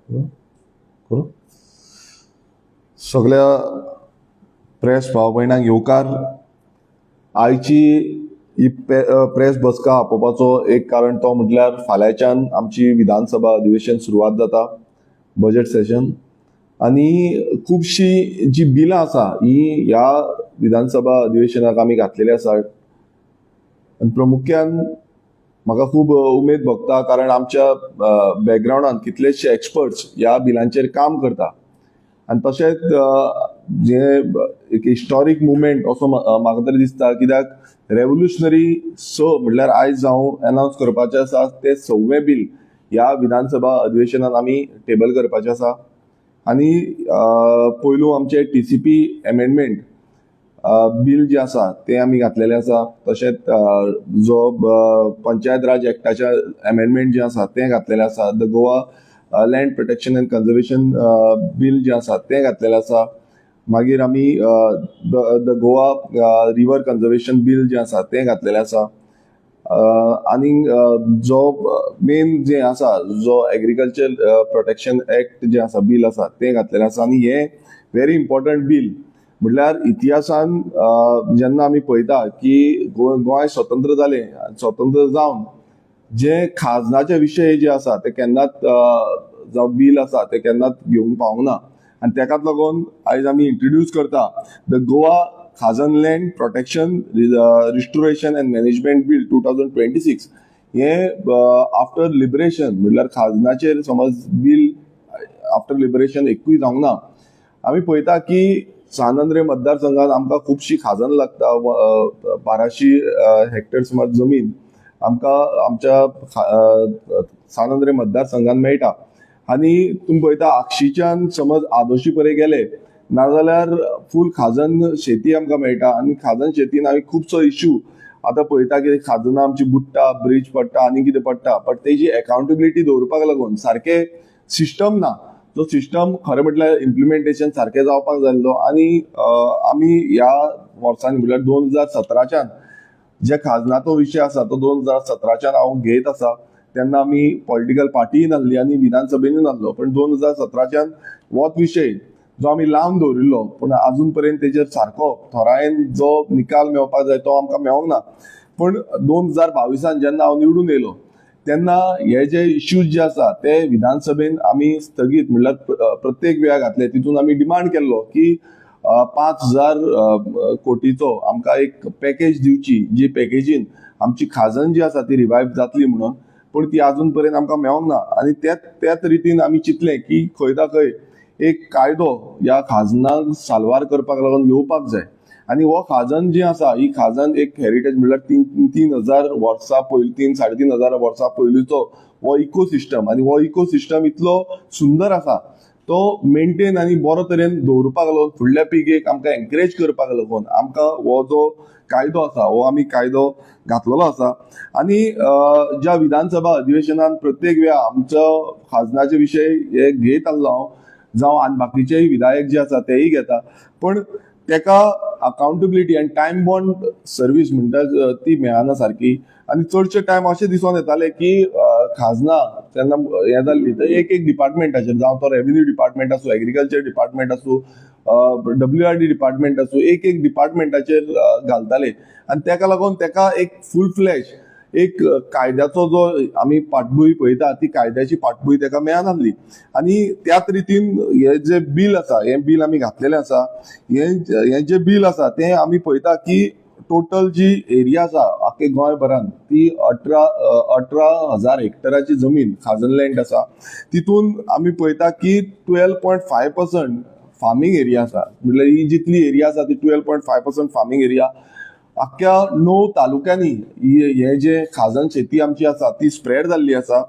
करूं? सगळ्या प्रेस भाव भयणांक येवकार. आयची ही प्रेस बसका आपोवपाचो एक कारण तो म्हटल्यार फाल्यांच्यान आमची विधानसभा अधिवेशन सुरवात जाता, बजेट सेशन, आनी खुबशीं जी बिलां आसा ही ह्या विधानसभा अधिवेशनाक आमी घातलेली आसा. आनी प्रामुख्यान म्हाका खूब उमेद भोगता, कारण आमच्या बॅकग्रावंडान कितलेशे एक्सपर्ट्स ह्या बिलांचेर काम करता. आनी तशेंच जे एक हिस्टॉरीक मुवमेंट असो म्हाका तरी दिसता, कित्याक रेवोल्युशनरी स म्हटल्यार आयज हांव एनावन्स करपाचें आसा तें सव्वें बील ह्या विधानसभा अधिवेशनात आमी टेबल करपाचें आसा. आनी पयलू आमचें टीसीपी एमेंडमेंट बील जें आसा तें आमी घातलेलें आसा. तशेंच जो पंचायत राज एक्टाचें एमेंडमेंट जें आसा तें घातलेलें आसा. The Goa Land Protection and Conservation Bill जें आसा तें घातलेलें आसा. मागीर आमी the Goa River Conservation Bill जें आसा तें घातलेलें आसा. आनी जो मेन जें आसा, जो एग्रीकल्चर प्रोटेक्शन एक्ट जें आसा, बील आसा, तें घातलेलें आसा. आनी हें व्हेरी इम्पॉर्टंट बील म्हटल्यार इतिहासान जेन्ना आमी पळयता की गोंय स्वतंत्र जालें, स्वतंत्र जावन जे खाजनाचे विशय जे आसा ते केन्नाच, जावं बील आसा ते केन्नाच घेवंक पावूंक ना. आनी तेकाच लागून आयज आमी इंट्रोड्यूस करता the Goa Khazan Land Protection, Restoration and Management Bill 2026. हें आफ्टर लिबरेशन म्हटल्यार खाजनाचेर समज बील आफ्टर लिबरेशन एकूय जावंक ना. आमी पळयता की सान आंद्रे मतदारसंघात आमकां खुबशी खाजन लागता. 1200 हेक्टर सुमार जमीन आमकां आमच्या सान आंद्रे मतदारसंघात मेळटा. आनी तुमी पळयता, आगशीच्यान समज आदोशी पर्यंत गेले नाजाल्यार फूल खाजन शेती आमकां मेळटा. आनी खाजन शेतीन आमी खुबसो इश्यू आतां पळयता की खाजनां आमची बुडटा, ब्रीज पडटा आनी कितें पडटा, बट तेजी एकाउंटेबिलिटी दवरपाक लागून सारकें सिस्टम ना. जो सिस्टम खरें म्हटल्यार इम्प्लिमेंटेशन सारकें जावपाक जाय आसलो. आनी आमी ह्या वर्सांनी म्हटल्यार 2017च्यान जे खाजनाचो विशय आसा तो 2017च्यान हांव घेत आसा. तेन्ना आमी पॉलिटिकल पार्टीय नासली आनी विधानसभेनूय नासलो, पण 2017च्यान होच विशय जो आमी लावन दवरिल्लो, पूण आजून पर्यंत तेजेर सारको थोरायेन जो निकाल मेळपाक जाय तो आमकां मेळोंक ना. पूण 2022 जेन्ना हांव निवडून येयलो तेन्ना हे जे इश्यूज जे आसा ते विधानसभेन आमी स्थगीत म्हणल्यार प्रत्येक वेळा घातले. तितून आमी डिमांड केल्लो की 5000 कोटीचो आमकां एक पॅकेज दिवची, जी पॅकेजीन आमची खाजन जी आसा ती रिवायव जातली म्हणून, पूण ती आजून पर्यंत आमकां मेळोंक ना. आनी त्याच त्याच रितीन आमी चिंतलें की खंय ना खंय एक कायदो ह्या खाजनाक साल्वार करपाक लागून येवपाक जाय. आनी हो खाजन जी आसा, ही खाजन एक हेरिटेज म्हणल्यार 3000 वर्सां पयलीं, 3-3500 वर्सां पयलींचो हो इकोसिस्टम. आनी हो इकोसिस्टम इतलो सुंदर आसा, तो मेंटेन आनी बरो तरेन दवरपाक लागून, फुडल्या पिळगेक आमकां एनकरेज करपाक लागून आमकां हो जो कायदो आसा हो आमी कायदो घातलेलो आसा. आनी ज्या विधानसभा अधिवेशनान प्रत्येक वेळा आमचो खाजनाचे विशय हे घेत आसलो हांव, जावं आनी बाकीचेय विधायक जे आसा तेय घेता, पूण तेका अकाउंटेबिलिटी आनी टायम बॉन्ड सर्वीस म्हणटा ती मेळना सारकी. आनी चडशे टायम अशें दिसून येताले की खाजना तेन्ना हें जाल्ली तर एक एक डिपार्टमेंटाचेर, जावं तो रेवेन्यू डिपार्टमेंट आसूं, एग्रीकल्चर डिपार्टमेंट आसूं, डब्ल्यू आर डी डिपार्टमेंट आसूं, एक एक डिपार्टमेंटाचेर घालताले. आनी तेका लागून तेका एक फूल फ्लॅज एक कायद्याचो जो आमी पाटभूंय पळयता ती कायद्याची पाटभूंय तेका मेळनासली. आनी त्याच रितीन हे जे बील आसा, हें बील आमी घातलेलें आसा. हें हें जें बील आसा तें आमी पळयता की टोटल जी एरिया आसा आख्खे गोंयभरान ती 18,000 हेक्टराची जमीन खाजन लँड आसा. तितून आमी पळयता की 12.5% farming area आसा. म्हटल्यार ही जितली एरिया आसा ती 12.5% farming area. आख्ख्या णव तालुक्यांनी ही हे जे खाजन शेती आमची आसा ती स्प्रेड जाल्ली आसा.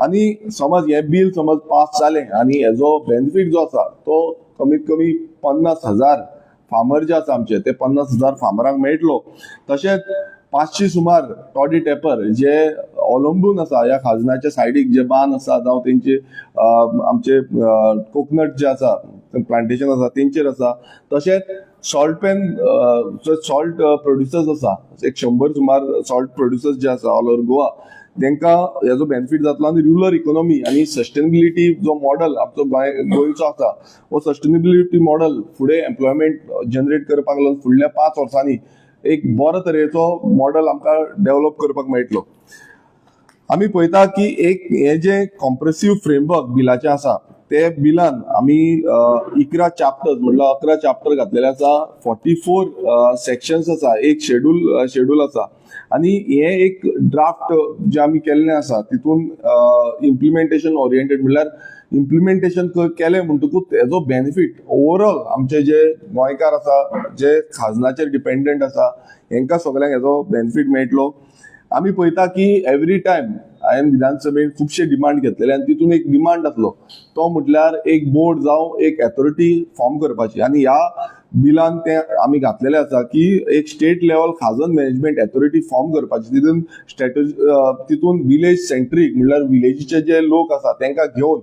आनी समज हें बील समज पास जालें आनी हेजो बेनिफीट जो आसा तो कमीत कमी 50,000 फार्मर जे आसा आमचे ते 50,000 फार्मरांक मेळटलो. तशेंच 500 सुमार टॉडी टेपर जे अवलंबून आसा ह्या खाजनाच्या सायडीक, जे बांद आसा जावं तेंचे आमचे कोकनट जे आसा, प्लांटेशन आसा, तेंचेर आसा. तशेंच सॉल्ट पॅन, सॉल्ट प्रोड्युसर्स आसा, एक 100 सुमार सॉल्ट प्रोड्युसर्स जे आसा ऑल ओवर गोवा. तांकां हेजो बेनिफीट जातलो आनी रुरल इकोनॉमी आनी सस्टेनेबिलिटी जो मॉडल आमचो गोंयचो आसा हो सस्टेनेबिलिटी मॉडल फुडें एम्प्लॉयमेंट जनरेट करपाक लागून फुडल्या 5 वर्सांनी एक बरो तरेचो मॉडल आमकां डेव्हलप करपाक मेळटलो. आमी पळयता की एक हे जे कॉम्प्रेसिव्ह फ्रेमवर्क बिलाचें आसा, ते बिलान आमी 11 चॅप्टर्स, म्हणल्यार 11 चॅप्टर घातलेले आसा, 44 सेक्शन्स आसा, एक शेड्यूल शेड्यूल आसा आनी हे एक ड्राफ्ट जे आमी केल्लें आसा, तितून इम्प्लिमेंटेशन ओरिएंटेड, म्हणल्यार इम्प्लिमेंटेशन केलें म्हणटकूच तेजो बेनिफीट ओवरऑल आमचे जे गोंयकार आसा, जे खाजनाचेर डिपेंडंट आसा, हेंकां सगल्यांक हेजो बेनिफीट मेळटलो. आमी पळयता की एवरी टायम हांवें विधानसभेन खुबशे डिमांड घेतलेले आनी तितून एक डिमांड आसलो, तो म्हटल्यार एक बोर्ड जावं एक एथॉरिटी फॉर्म करपाची आनी ह्या बिलान तें आमी घातलेलें आसा की एक state level Khazan management authority form करपाची. तितून स्ट्रेटजी, तितून विलेज सेंट्रीक, म्हणल्यार विलेजीचे जे लोक आसा तांकां घेवन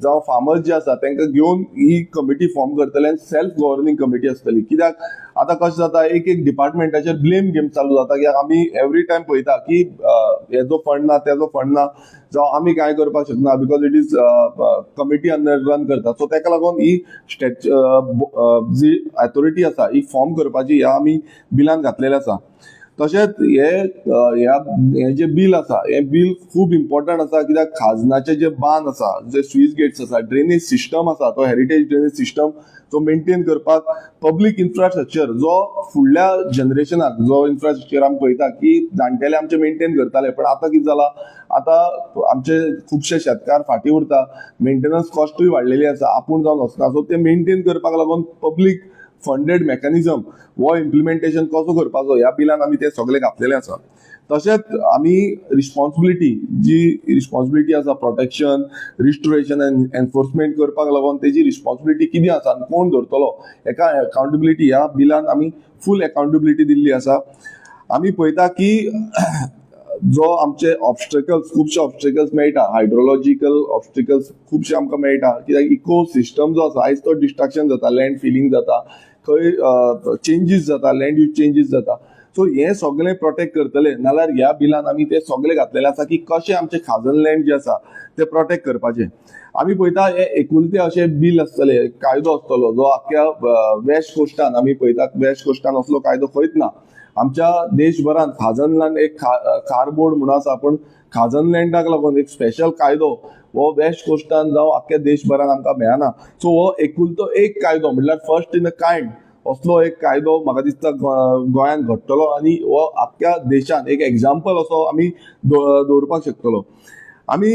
जावं फार्मर्स जे आसा तांकां घेवन ही कमिटी फॉर्म करतले आनी सेल्फ गव्हर्निंग कमिटी आसतली. कित्याक आतां कशें जाता, एक एक डिपार्टमेंटाचेर ब्लेम गेम चालू जाता की आमी एवरी टायम पळयता की हेजो फंड ना, तेजो फंड ना, जावं आमी कांय करपाक शकना, because it is committee under run करता. सो ताका लागून ही स्टेट जी अथॉरिटी आसा ही फॉर्म करपाची ह्या आमी बिलान घातलेलें आसा. तशेंच हे ह्या हें जें बील आसा, हें बील खूब इम्पॉर्टंट आसा, कित्याक खाजनाचे जे बांद आसा, जे स्लुईस गेट्स आसा, ड्रेनेज सिस्टम आसा, तो हेरिटेज ड्रेनेज सिस्टम तो मेंटेन करपाक, पब्लीक इन्फ्रास्ट्रक्चर जो फुडल्या जनरेशनाक, जो इन्फ्रास्ट्रक्चर आमी पळयता की जाणटेले आमचे मेंटेन करताले, पण आतां कितें जालां, आतां आमचे खुबशे शेतकार फाटीं उरता, मेंटेनन्स कॉस्टूय वाडलेली आसा, आपूण जावन वचना. सो ते मेंटेन करपाक लागून पब्लीक फंडेड मेकॅनिझम हो इम्प्लिमेंटेशन कसो करपाचो, ह्या बिलान आमी ते सगळे घातलेले आसा. तशेंच आमी रिस्पॉन्सिबिलिटी, जी रिस्पॉन्सिबिलिटी आसा, प्रोटेक्शन, रिस्टोरेशन आनी एनफोर्समेंट करपाक लागून तेजी रिस्पॉन्सिबिलिटी कितें आसा आनी कोण धरतलो हेका अकाउंटेबिलिटी, ह्या बिलान आमी फूल अकाउंटेबिलिटी दिल्ली आसा. आमी पळयता की जो आमचे ऑब्स्टेकल्स, खुबशे ऑब्स्टेकल्स मेळटा, हायड्रोलॉजिकल ऑब्स्टेकल्स खुबशे आमकां मेळटा, कित्याक इको सिस्टम जो आसा आयज तो डिस्ट्रक्शन जाता, लँड फिलिंग जाता, खंय चेंजीस जाता, लँड यूज चेंजीस जाता. सो हें सगळें प्रोटेक्ट करतले नाल्यार ह्या बिलान आमी ते सगळे घातलेले आसा की कशें आमचें खाजन लँड जें आसा तें प्रोटेक्ट करपाचें. आमी पळयता, हे एकुलते अशें बील आसतलें, कायदो आसतलो जो आख्ख्या वेस्ट कोस्टान, आमी पळयता वेस्ट कोस्टान असलो कायदो खंयच ना. आमच्या देशभरान खाजन लँड एक खार बोर्ड म्हणून आसा, पूण खाजन लँडाक लागून एक स्पेशल कायदो हो वेस्ट कोस्टान जावं आख्ख्या देशभरान आमकां मेळना. सो हो एकुलतो एक कायदो, म्हणल्यार फर्स्ट इन अ कायंड असलो एक कायदो म्हाका दिसता गोंयांत घडटलो आनी हो आख्ख्या देशान एक एग्जाम्पल असो आमी दवरपाक शकतलो. आमी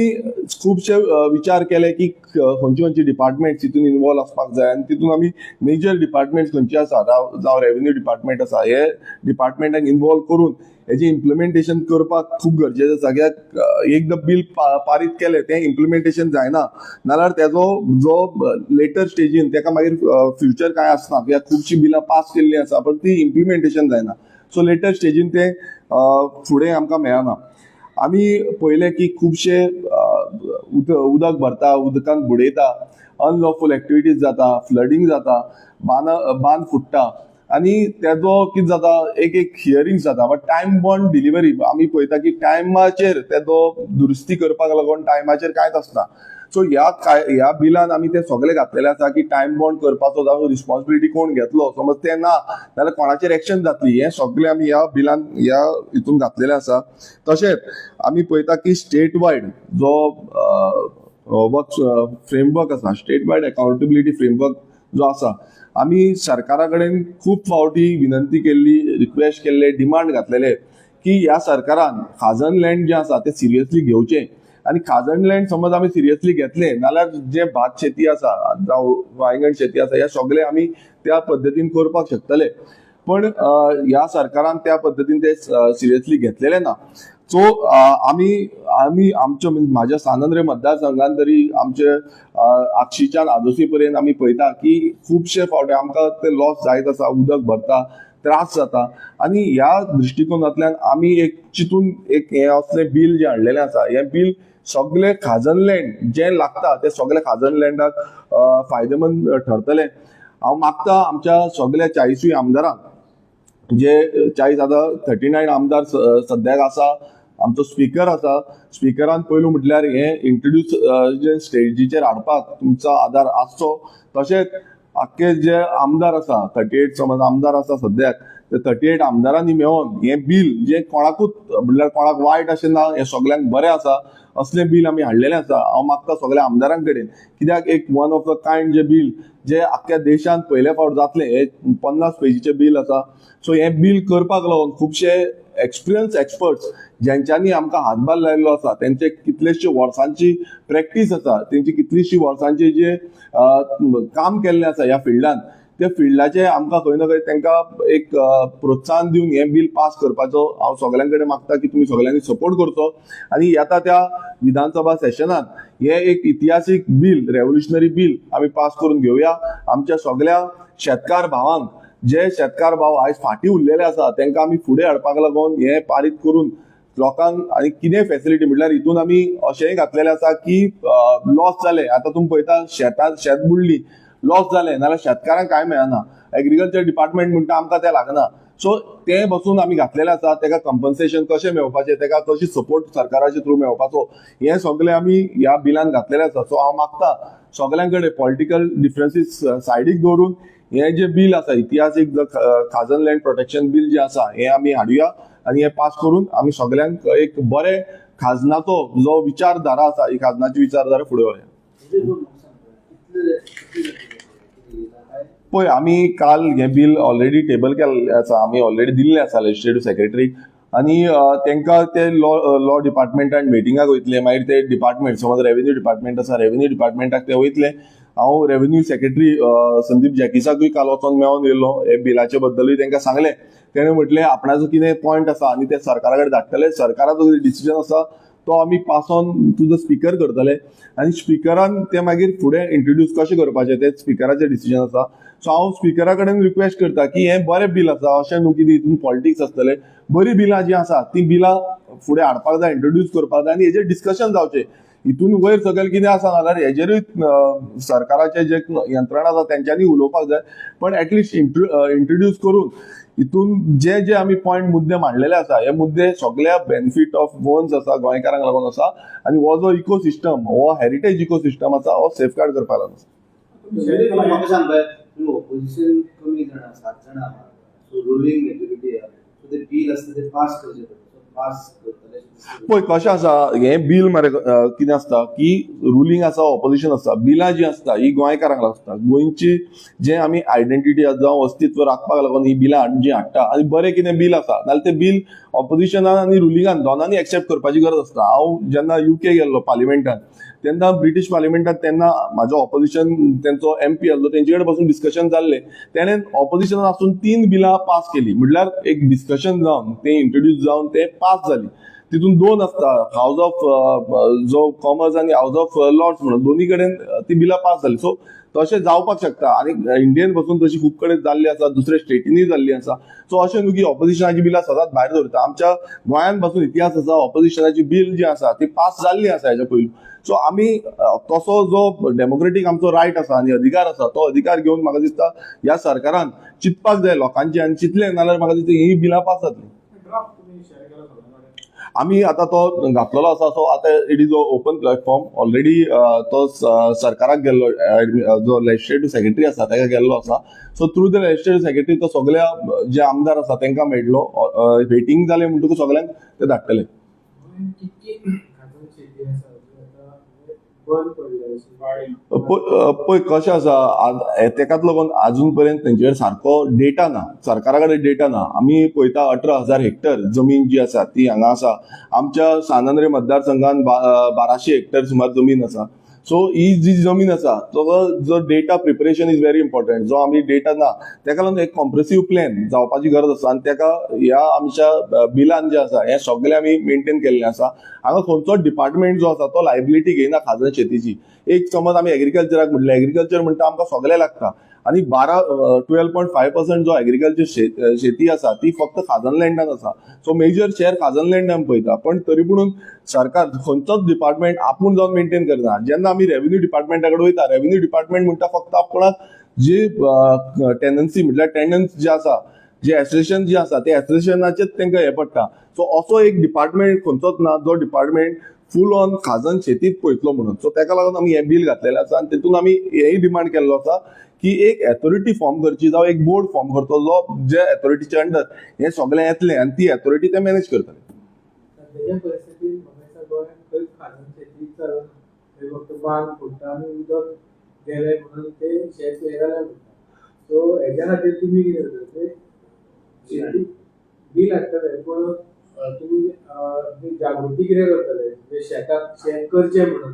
खुबशे विचार केले की खंयची खंयची डिपार्टमेंट्स हितून इनवॉल्व आसपाक जाय आनी तितून आमी मेजर डिपार्टमेंट्स खंयची आसा, जावं रेवेन्यू डिपार्टमेंट आसा, हे डिपार्टमेंटाक इनवॉल्व करून हेजें इम्प्लिमेंटेशन करपाक खूब गरजेचें आसा. कित्याक एकदां बील पारीत केलें, तें इम्प्लिमेंटेशन जायना नाल्यार तेजो जो लेटर स्टेजीन तेका मागीर फ्युचर कांय आसना, कित्याक खुबशीं बिलां पास केल्लीं आसा पण ती इम्प्लिमेंटेशन जायना. सो लेटर स्टेजीन तें फुडें आमकां मेळना. आमी पळयलें की खुबशे उदक भरता, उदकान बुडयता, अनलॉफूल एक्टिविटीज जाता, फ्लडींग जाता, बांद फुट्टा आनी तेजो कितें जाता, एक एक हियरींग जाता, बट टायम बाउंड डिलिव्हरी आमी पळयता की टायमाचेर तेजो दुरुस्ती करपाक लागून टायमाचेर कांयच आसना. सो ह्या बिलान आमी ते सगळे घातलेले आसा की टायम बाउंड करपाचो जावं रिस्पॉन्सिबिलिटी कोण घेतलो, समज तें ना जाल्यार कोणाचेर एक्शन जातली, हें सगळें आमी ह्या बिलान ह्या हितून घातलेलें आसा. तशेंच आमी पळयता की स्टेट वायड जो वर्क फ्रेमवर्क आसा, स्टेट वायड अकाउंटेबिलिटी फ्रेमवर्क जो आसा, आमी सरकारा कडेन खूब फावटी विनंती केल्ली, रिक्वेस्ट केल्ले, डिमांड घातलेले की ह्या सरकारान खाजन लँड जें आसा तें सिरियसली घेवचें आनी खाजन लँड समज आमी सिरियसली घेतले नाल्यार जे भात शेती आसा जावं वांयगण शेती आसा, ह्या सगळे आमी त्या पद्दतीन करपाक शकतले. पण ह्या सरकारान त्या पद्दतीन ते सिरियसली घेतलेले ना. सो आमी आमी आमच्या, म्हणजे म्हाज्या सांत मतदारसंघान तरी आमचे आगशीच्यान आदोसी पर्यंत आमी पळयता की खुबशे फावटी आमकां ते लॉस जायत आसा, उदक भरता, त्रास जाता आनी ह्या दृश्टिकोनांतल्यान आमी एक चिंतून एक हें असलें बील जें हाडलेलें आसा, हें बील सगळे खाजन लँड जें लागता ते सगळे खाजन लँडाक फायदेमंद ठरतलें. हांव मागता आमच्या सगळ्या 40ूय आमदारांक, जे 40, आतां 39 आमदार सद्याक आसा. आमचो स्पिकर आसा. स्पिकरान पयलू म्हटल्यार हें इंट्रोड्यूस जे स्टेजीचेर हाडपाक तुमचो आदार आसचो. तशेंच आख्खे जे आमदार आसा, 38 समज आमदार आसा सद्याक, ते 38 आमदारांनी मेळोन हें बील जें कोणाकूच म्हणल्यार कोणाक वायट अशें ना, हें सगल्यांक बरें आसा असलें बील आमी हाडलेलें आसा. हांव मागता सगल्या आमदारां कडेन, कित्याक एक वन ऑफ the kind जें बील जें आख्ख्या देशांत पयले फावट जातलें, हें 50 पेजीचें बील आसा. सो हें बील करपाक लागून खुबशे एक्सपिरियन्स एक्सपर्ट्स ज्यांच्यांनी आमकां हातभार लायिल्लो आसा, तेंचे कितलेशे वर्सांची प्रॅक्टीस आसा, तेंची कितलीशी वर्सांची जे काम केल्लें आसा ह्या फिल्डान, त्या फिल्डाचे आमकां खंय ना खंय तांकां एक प्रोत्साहन दिवन हें बील पास करपाचो हांव सगल्यां कडेन मागता की तुमी सगल्यांनी सपोर्ट करचो आनी येता त्या विधानसभा सेशनात हें एक इतिहासीक बील, रेव्होल्युशनरी बील आमी पास करून घेवया. आमच्या सगल्या शेतकार भावांक, जे शेतकार भाव आयज फाटीं उरलेले आसा, तांकां आमी फुडें हाडपाक लागून हें पारीत करून लोकांक आनी कितें फेसिलिटी म्हटल्यार हितून आमी अशेंय घातलेलें आसा की लॉस जाले, आतां तुमी पळयता शेतां शेत बुडली, लॉस जालें नाल्यार शेतकारांक कांय मेळना. एग्रीकल्चर डिपार्टमेंट म्हणटा आमकां तें लागना. सो तें बसून आमी घातलेलें आसा. ताका कंपन्सेशन कशें मेळपाचें, ताका कशी सपोर्ट सरकाराचे थ्रू मेळपाचो, हें सगळें आमी ह्या बिलान घातलेलें आसा. सो हांव मागता सगल्यां कडेन पॉलिटिकल डिफरन्सीस सायडीक दवरून हें जें बील आसा, इतिहासीक खाजन लँड प्रोटेक्शन बील जें आसा, हें आमी हाडुया आनी हें पास करून आमी सगल्यांक एक बरें खाजनाचो जो विचारधारा आसा, ही खाजनाची विचारधारा फुडें व्हरुया. म्हणजे जो नुकसान कितले कितले जातलें? काय? पळय, आमी काल हें बील ऑलरेडी टेबल केल्लें आसा. आमी ऑलरेडी दिल्लें आसा लेजिस्लेटीव सेक्रेटरीक आनी तांकां ते लॉ डिपार्टमेंटान मिटिंगाक वयतले. मागीर ते डिपार्टमेंट, समज रेवेन्यू डिपार्टमेंट आसा, रेवेन्यू डिपार्टमेंटाक ते वयतले. हांव रेवेन्यू सेक्रेटरी संदीप जॅकिसाकूय काल वचोन मेळोन येयलो. हे बिलाचे बद्दलूय तांकां सांगलें. तेणें म्हटलें आपणाचो कितें पॉयंट आसा आनी ते सरकारा कडेन धाडटले. सरकाराचो कितें डिसिजन आसा तो आमी pass on to the speaker करतले आनी स्पिकरान ते मागीर फुडें इंट्रोड्यूस कशें करपाचें तें स्पिकराचें डिसिजन आसा. सो हांव स्पिकरा कडेन रिक्वेस्ट करता की हें बरें बील आसा, अशें न्हू की हितून पॉलिटिक्स आसतलें. बरीं बिलां जीं आसा तीं बिलां फुडें हाडपाक जाय, इंट्रोड्यूस करपाक जाय आनी हेजेर डिस्कशन जावचें. हितून वयर सकयल कितें आसा जाल्यार हेजेरूय सरकाराचे जे यंत्रणा आसा तेंच्यांनी उलोवपाक जाय, पण एटलिस्ट इंट्रोड्यूस करून हितून जे जे आमी पॉयंट मुद्दे मांडलेले आसा, हे मुद्दे सगळ्या बेनिफीट ऑफ गोवन्स आसा, गोंयकारांक लागून आसा आनी हो जो इकोसिस्टम, हो हेरिटेज इकोसिस्टम आसा, हो सेफगार्ड करपाक लागून आसा. म्हणजे म्हाका सांग पळय, तुमी ऑपोजिशन कमी जाणां, सात जाणां आहा, सो रुलिंग मेजॉरिटी आहा, सो ते बील आसता ते पास करचे पडटा, सो पास करतले अशें दिसता? पळय, कशें आसा हें बील मरे, कितें आसता की रुलींग आसा, ऑपोजिशन आसता, बिलां जीं आसता ही गोंयकारांक लागता. गोंयची जें आमी आयडेंटिटी जावं अस्तित्व राखपाक लागून ही बिलां जीं हाडटा आनी बरें कितें बील आसा जाल्यार तें बील ऑपोजिशनान आनी रुलिंगान दोनांनी एक्सेप्ट करपाची गरज आसता. हांव जेन्ना युके गेल्लो पार्लिमेंटान, तेन्ना ब्रिटीश पार्लिमेंटात, तेन्ना म्हाजो ऑपोजिशन तेंचो एमपी आसलो, तेंचे कडेन बसून डिस्कशन जाल्लें. तेणें ऑपोजिशनान आसून तीन बिलां पास केली. म्हटल्यार एक डिस्कशन जावन तें इंट्रोड्यूस जावन तें पास जाली. तितून दोन आसता, हावज ऑफ जो कॉमन्स आनी हावज ऑफ लॉर्ड्स म्हणून, दोन्ही कडेन ती बिलां पास जाली. सो तशें जावपाक शकता आनी इंडियन पासून तशी खूब कडेन जाल्ली आसा, दुसऱ्या स्टेटींनी जाल्ली आसा. सो अशें न्हू की ऑपोजिशनाची बिलां सदांच भायर दवरता. आमच्या गोंयांत पासून इतिहास आसा, ऑपोजिशनाची बील जी आसा ती पास जाल्ली आसा हेच्या पयलू. सो आमी तसो जो डेमोक्रेटीक आमचो रायट आसा आनी अधिकार आसा, तो अधिकार घेवन म्हाका दिसता ह्या सरकारान चिंतपाक जाय लोकांचे आनी चिंतलें नाल्यार म्हाका दिसता ही बिलां पास जातली. ड्राफ्ट तुम्ही शेअर केला सगळ्यां कडेन? आमी आतां तो घातलेलो आसा. सो आतां it is a open platform already. तो सरकाराक गेल्लो, जो लेजिस्लेटीव सेक्रेटरी आसा ताका गेल्लो आसा. So through the legislative secretary तो सगळ्या जे आमदार आसा तांकां मेळटलो. वेटींग जालें म्हणटकूच सगळ्यांक ते धाडटले. गोंयांत कितकी खाजन शेती आसा जी आतां म्हणजे बंद पडल्या अशी वाडी? पळय, कशें आसा, तेकाच लागून अजून पर्यंत तेंचे कडेन सारको डेटा ना, सरकारा कडेन डेटा ना. आमी पळयता, 18,000 हेक्टर जमीन जी आसा ती हांगा आसा. आमच्या सांत आंद्रे मतदारसंघात 1200 हेक्टर सुमार जमीन आसा. सो ही जी जमीन आसा तो जो data preparation is very important. जो आमी डेटा ना, तेका लागून एक कॉम्प्रिहेन्सीव प्लॅन जावपाची गरज आसा आनी तेका ह्या आमच्या बिलान जें आसा हें सगळें आमी मेंटेन केल्लें आसा. हांगा खंयचोच डिपार्टमेंट जो आसा तो लायबिलिटी घेयना खाजन शेतीची. एक समज आमी एग्रीकल्चराक म्हटलें, एग्रीकल्चर म्हणटा आमकां सगळें लागता आनी बारा 12.5% जो एग्रीकल्चर शेती आसा ती फक्त खाजन लँडान आसा. सो मेजर शेअर खाजन लँडान पळयता, पण तरी पुणून सरकार खंयचोच डिपार्टमेंट आपूण जावन मेंटेन करना. जेन्ना आमी रेव्हेन्यू डिपार्टमेंटा कडेन वयता, रेव्हेन्यू डिपार्टमेंट म्हणटा फक्त आपणाक जी टेनन्सी, म्हटल्यार टेनन्स जे आसा जे एसोसिएशन जे आसा ते एसोसिएशनाचेच तांकां हें पडटा. सो असो एक डिपार्टमेंट खंयचोच ना जो डिपार्टमेंट फूल ऑन खाजन शेतीत पळयतलो म्हणून. सो ताका लागून आमी हें बील घातलेलें आसा आनी तेतून आमी हेंय डिमांड केल्लो आसा की एक एथॉरिटी फॉर्म करची जावं एक बोर्ड फॉर्म करचो, जो जे एथॉरिटीच्या अंडर हें सगळें येतलें आनी ती एथॉरिटी ते मॅनेज करतले. सध्याच्या परिस्थितीत म्हाका दिसता गोंयांत खंयच खाजन शेती चलना. थंय फक्त बांद फोडटा आनी उदक गेलें म्हणून ते शेत हें जालें म्हणटा. सो हेज्या खातीर तुमी कितें करता? ते शेती बील हाडटले, पूण तुमी म्हणजे जागृती कितें करतले, म्हणजे शेताक शेत करचें म्हणून?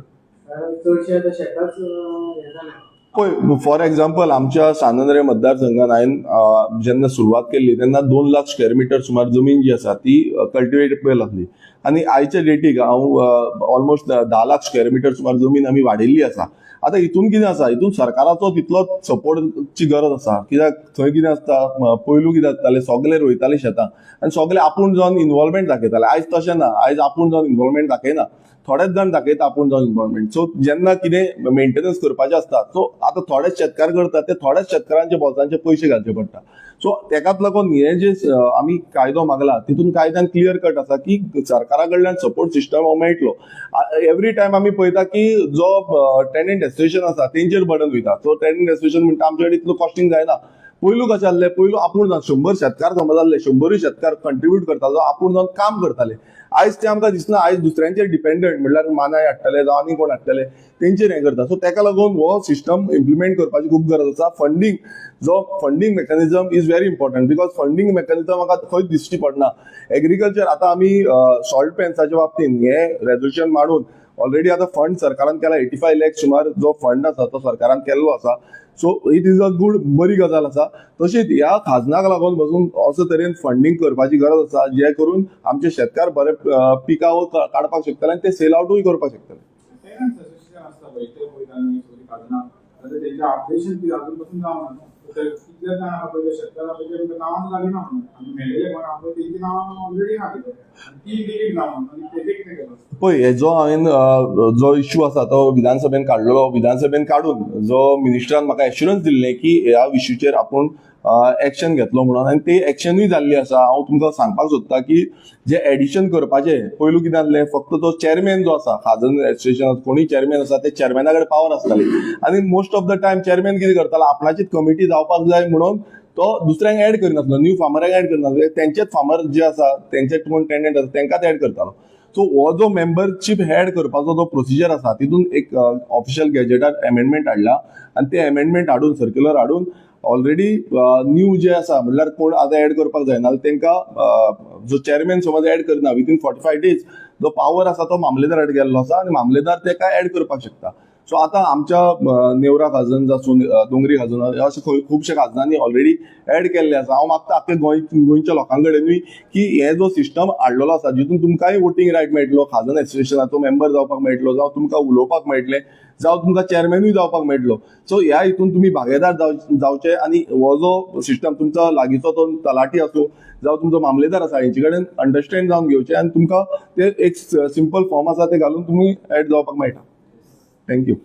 कारण चडशे आतां शेताच हें जालें. पळय, फॉर एग्जाम्पल, आमच्या सांत आंद्रे मतदारसंघात हांवें जेन्ना सुरवात केल्ली तेन्ना 2 लाख स्क्वेअर मिटर सुमार जमीन जी आसा ती कल्टिवेटेबल आसली आनी आयच्या डेटीक हांव ऑलमोस्ट 10 लाख स्क्वेअर मिटर सुमार जमीन आमी वाडयल्ली आसा. आतां हितून कितें आसा, हितून सरकाराचो तितलोच सपोर्टची गरज आसा, कित्याक थंय कितें आसता, पयलू कितें आसतालें, सगळे रोयताले शेतां आनी सगळे आपूण जावन इनवॉल्वमेंट दाखयताले. आयज तशें ना. आयज आपूण जावन इनवॉल्वमेंट दाखयना, थोडेच जाण दाखयता आपूण जावन इनवॉल्वमेंट. सो जेन्ना कितें मेंटेनन्स करपाचें आसता, सो आतां थोडेच शेतकार करतात, ते थोड्याच शेतकारांच्या बोल्सांचे पयशे घालचे पडटा. सो तेकाच लागून हे जे आमी कायदो मागला, तितून कायद्यान क्लियर कट आसा की सरकारा कडल्यान सपोर्ट सिस्टम हो मेळटलो. एवरी टायम आमी पळयता की जो टेनंट एसोसिएशन आसा तेंचेर बर्डन वयता. सो टेनंट एसोसिएशन म्हणटा, आमचे कडेन इतलो कॉस्टिंग जायना. पयलू कशें जाल्लें? पयलू आपूण जावन 100 शेतकार समज जाल्ले, 100ूय शेतकार कंट्रिब्यूट करतालो, आपूण जावन काम करताले. आयज ते आमकां दिसना. आयज दुसऱ्यांचेर डिपेंडंट, म्हणल्यार मानाय हाडटले जावं आनी कोण हाडटले तेंचेर हें करता. सो तेका लागून हो सिस्टम इम्प्लिमेंट करपाची खूब गरज आसा. फंडींग जो funding mechanism is very important, because funding mechanism म्हाका खंयच दिश्टी पडना एग्रीकल्चर. आतां आमी सॉल्ट पॅन्साच्या बाबतींत हे रेजोल्युशन मांडून ऑलरेडी आतां फंड सरकारान केला. 85 लॅक सुमार जो फंड आसा तो सरकारान केल्लो आसा. So it is a good, बरी गजाल आसा. तशीच ह्या खाजनाक लागून बसून असो तरेन फंडींग करपाची गरज आसा, जे करून आमचे शेतकार बरे पिकावळ काडपाक शकतले आनी ते सेल आवटूय करपाक शकतले. टेनंट्स असोसिएशन आसता पळय, ते पळयता न्ही सगळीं खाजनां, जाल्यार तेंचें अपडेशन कितें अजून पसून जावना न्हू. ते कितले जाण आहा पळय, ते शेतकार आहा पळय, तेंकां नांवांच लागना म्हणून आनी मेळिल्ले कोण आहा पळय, तेंची नांवां ऑलरेडी आहा तितून आनी ती डिलीट जावना. आनी तेजें कितें केलां? पळय, हेजो हांवें जो इश्यू आसा तो विधानसभेन काडलेलो. विधानसभेन काडून जो मिनिस्टरान म्हाका एश्युरन्स दिल्लें की ह्या इश्यूचेर आपूण एक्शन घेतलो म्हणून, आनी ते एक्शनूय जाल्ली आसा. हांव तुमकां सांगपाक सोदता की जे एडिशन करपाचें, पयलू कितें जाल्लें, फक्त तो चेअरमॅन जो आसा, खाजन एसोसिएशन कोणूय चेअरमॅन आसा, ते चेअरमॅना कडेन पावर आसताली आनी most of the time chairman कितें करतालो, आपणाचीच कमिटी जावपाक जाय म्हणून तो दुसऱ्यांक एड करिनासलो, न्यू फार्मरांक एड करिनासलो. तेंचेच फार्मर जे आसा, तेंचे कोण टेनंट आसा, तेंकांच एड करतालो. सो हो जो मेंबरशीप एड करपाचो जो प्रोसिजर आसा, तितून एक ऑफिशियल गॅजेटार एमेंडमेंट हाडला आनी ते एमेंडमेंट हाडून, सर्क्युलर हाडून ऑलरेडी न्यू जे आसा, म्हणल्यार कोण आतां एड करपाक जायना जाल्यार तेंकां जो चेअरमॅन समज एड करना, विथीन 45 डेज जो पावर आसा तो मामलेदारा कडेन गेल्लो आसा आनी मामलेदार तेका एड करपाक शकता. सो आतां आमच्या नेवरा खाजन जासून, दोंगरी खाजन, अशे खुबशे खाजनांनी ऑलरेडी एड केल्ले आसा. हांव मागता आख्खे गोंय, गोंयच्या लोकां कडेनूय की हे जो सिस्टम हाडलेलो आसा, जितून तुमकांय वोटींग रायट मेळटलो, खाजन एसोसिएशनाचो मेंबर जावपाक मेळटलो, जावं तुमकां उलोवपाक मेळटलें, जावं तुमकां चेअरमॅनूय जावपाक मेळटलो. सो ह्या हितून तुमी भागेदार जावचे आनी हो जो सिस्टम तुमचो लागींचो तो तलाठी आसूं जावं तुमचो मामलेदार आसा, हेंचे कडेन अंडरस्टँड जावन घेवचें आनी तुमकां ते एक सिंपल फॉर्म आसा, ते घालून तुमी एड जावपाक मेळटा. Thank you.